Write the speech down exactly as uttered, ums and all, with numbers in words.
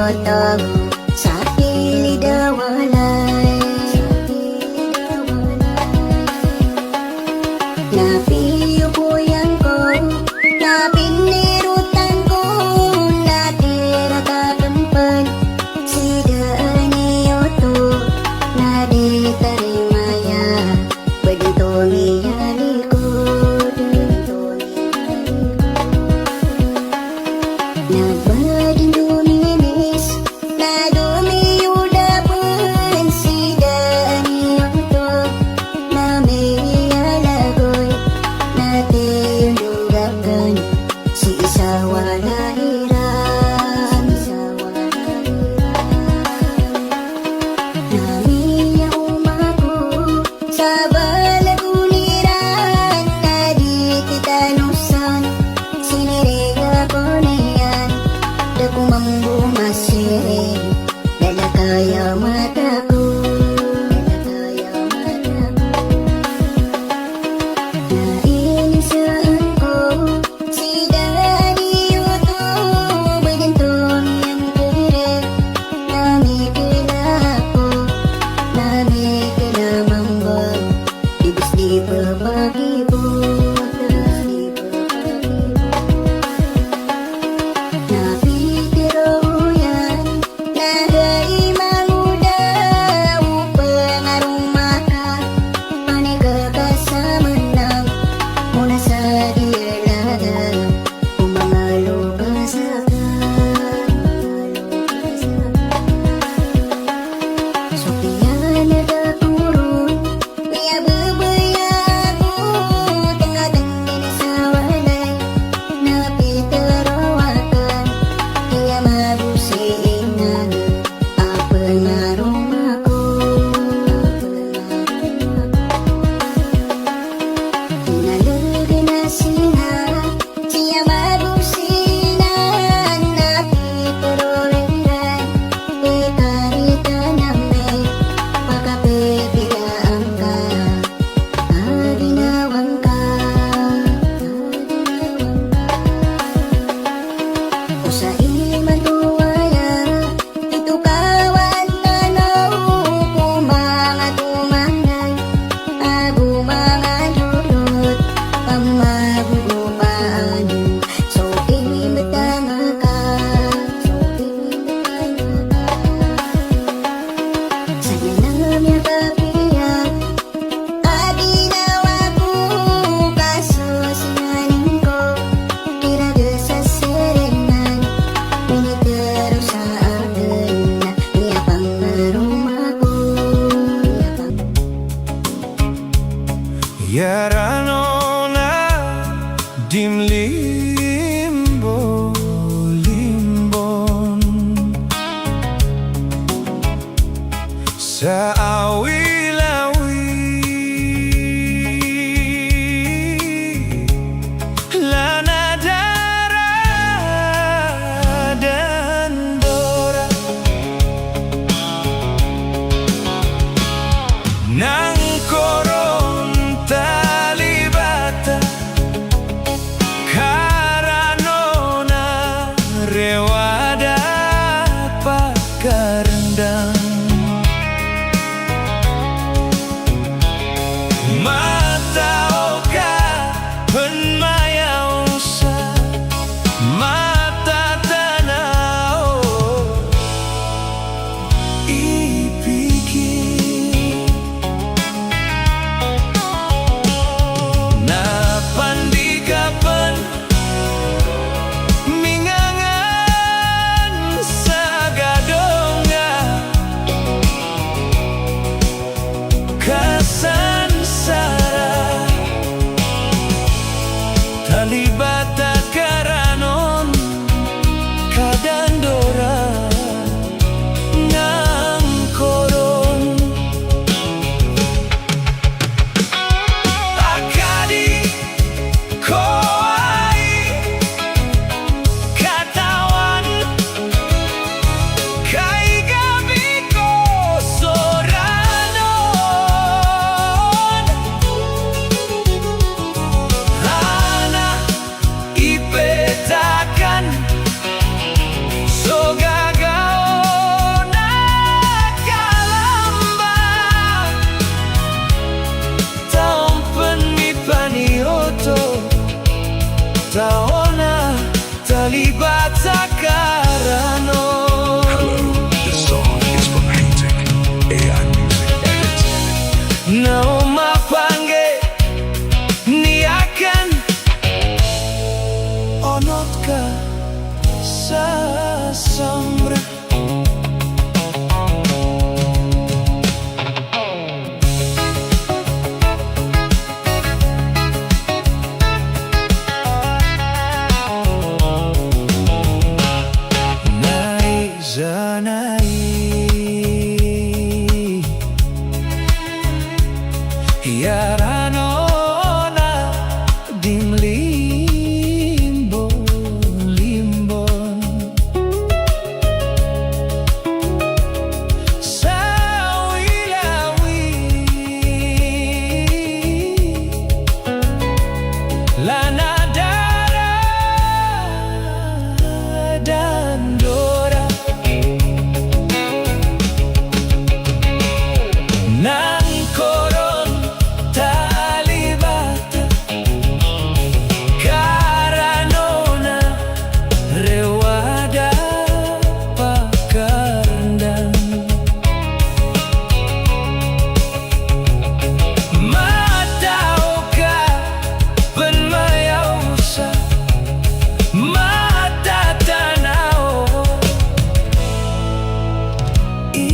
Tago sa kilid a walay. Na piyo ko iyan ko, na pinirotan ko, na di rakakempen. Sii dn iyo oto, na di tarimaya. Badn to miyalikod. Na badn to minimis, na domiyoda pn sii dn iyo oto, na miyalagoy, na tiyondog akn sii sa walay iran. Na miyaoma ako sa balagon iran, na di titanosan, siniriya ko niyan, da ko mambo masiring, da lakay a mata ko, da lakay a mata ko. Na inisaan ko, sii dn iyo oto, badn to miyangkiri, na mikila ako, na mikila mambo, di bs di pbakibot, di bs di pbakibot. Na pitharo iyan, na hay mangoda o pangaroma ka, panikaka sa manang, mona sa di alaga, o manga lokes aka. So kiyan a da ko ron, miyababaya ako, tnga dn dn sa walay, na pitharo akn, kiya mabo sii nga a pangaroma ko. Inalagay na sina, siya mabo sina, na pitharo iran, e karita nami, pakapipiya angka a ginawa ngka. O sa imanto aya, ito kawan tano ko manga tomanay, ago manga dodot, pamagogopaan, so imbtang ka, so imbtang ka. Sa aya na miyakapiya a ginawa ko, ka so singanin ko, kiraga sa siringan, minitharo sa akn na miyapangaroma ko, miyapang- Iyaranon a di mlimbolimbon sa awilawid, lanad a rad a ndora. Na ngkoron talibata, karano na rewada pakarendang. Danai, iyaranon a di mlimbolimbon sa wilawid. Lanadara dandora nangkoron talibata karanona rewada pakarndan. Mataw ka pn mayaw sa matatanao i